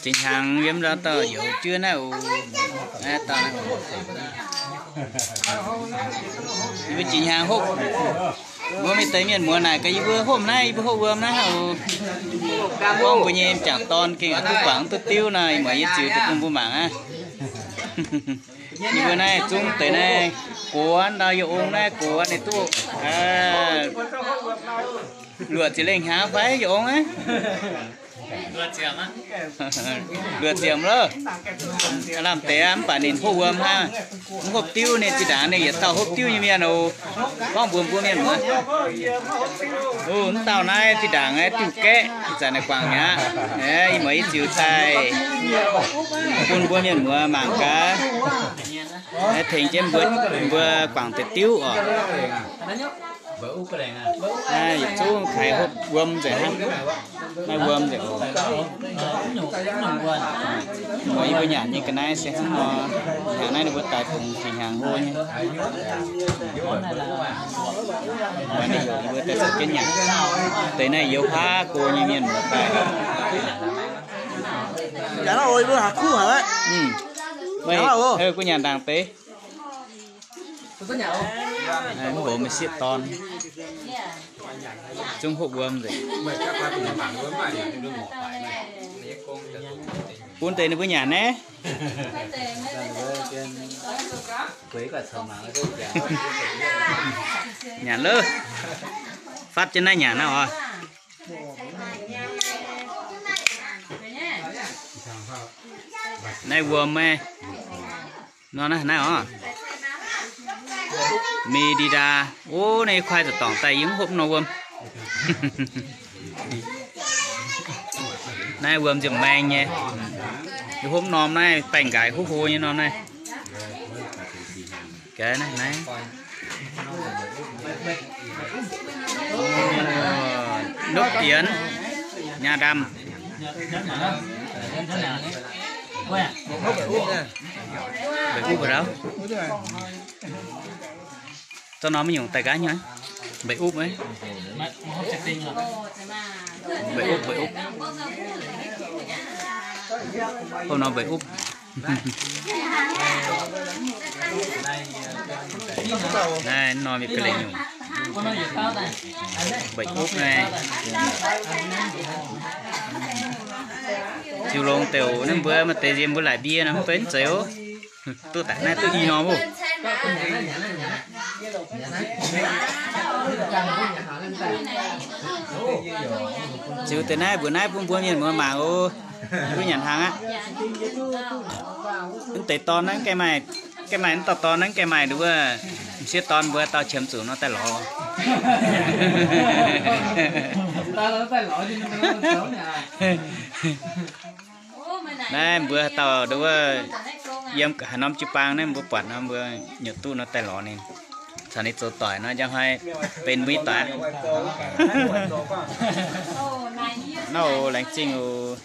Zinh hnyangx yiem ndau dauh youz juov naaiv oc. Naaiv dauh naaiv oc. Yie mbuo zinh hnyangx hopv. Mbuo mienh deix mienh muoz naaic gaax yie mbuo hopv naaiv, yie mbuo hopv wuom naaiv oc. Gorngv mbuo nyei m'jangc dorn gengh duqv guangc duqv diuv nor, ih muonz yie ziux deix bun mbuo mangc aqv. Yie mbuo naaiv zungv deix naaiv gox ndau, yie ong naaiv gox ninh duqv luoqc ziepc lengh hnyangx fai yie ong aqv. Luoqc ziepc loh. Lamh deix aqv, mv baac ninh hopv wuom hnangv. Mv hopv diuv ninh zinh ndaangc ninh yietc dauh hopv diuv nyei mienh oc. Gorngv mbuox mbuo mienh muoz. Mv dauh naaiv zinh ndaangc naaiv diuh gaeqv, ih zanc naaiv guangc mi'aqv. Ih muonz yie ziux daaih bun mbuo mienh muoz mangc gaax. Tengx jienv mbuo, mbuo guangc deix diuv oc. Naaiv yietc zungv kaaix hopv wuom nzengc hnangv. Naaiv wuom nzengc oc. Muoz yie mbuo nyanc nyei ga'naaiv se hnangv nor. Hnyangx naaiv ninh mbuo daaih bungx zinh hnyangx hlo nyei. Muoz ninh heuc yie mbuo daaih caux jienv nyanc. Deix naaiv youz haav go nyei mienh muoz daaih. Meih, gu'nyanc ndaangc deix. Mv hoc meih sieqv dorn zungv hopv wuom nzengc. Bun deix ninh mbuo nyanc naaiv. Nyanc lov. Fatv jienv naaiv nyanc naaiv oc. Naaiv wuom meih. Nor naaiv, naaiv oc. Mingh ndie ndaa. Ov, naaiv yie kuaaiv zoux dorngc daaih yie mv hopv nor wuom. Naaiv wuom nziemh maeng nyei. Yie hopv norm naaiv baengh nqaaix huv hlo nyei norm naaiv. Gaax naaiv, naaiv. Nopv dienx, nyaah ndamh. Mba'upv ndau. Zorqv norm maiv nyungc daaih nqaatv nyei. Mba'upv, mba'upv, mba'upv. Hopv norm mba'upv. Naaiv norm yie ga'leiz nyungc. Mba'upv naaiv. Ziux longx deix naaiv mbuo maaih deix nziex mbuo laic mbie nor mv benx zeiz oc. Duqv daaih naaiv duqv i norm oc. Ziux deix naaiv mbuox naaiv bun mbuo mienh muoz mangc oc. Duqv nyanc hnaangx aqv. Mv deix dorn naaiv gaengh maaih, gaengh maaih mv dauh dorn naaiv gaengh maaih nduov, m'sieqv dorn mbuo dauh qiemx zuqc nor daaih lorz. Naaiv mbuo dauh nduov yiem haaix norm jiu-baang naaiv mbuo buatc nor mbuo nyutc duqv nor daaih lorz ninh, caux ninh zoux doic nor njang hnoi benx mbuo nyei doic aqv. Naaiv oc, laengz zingh oc.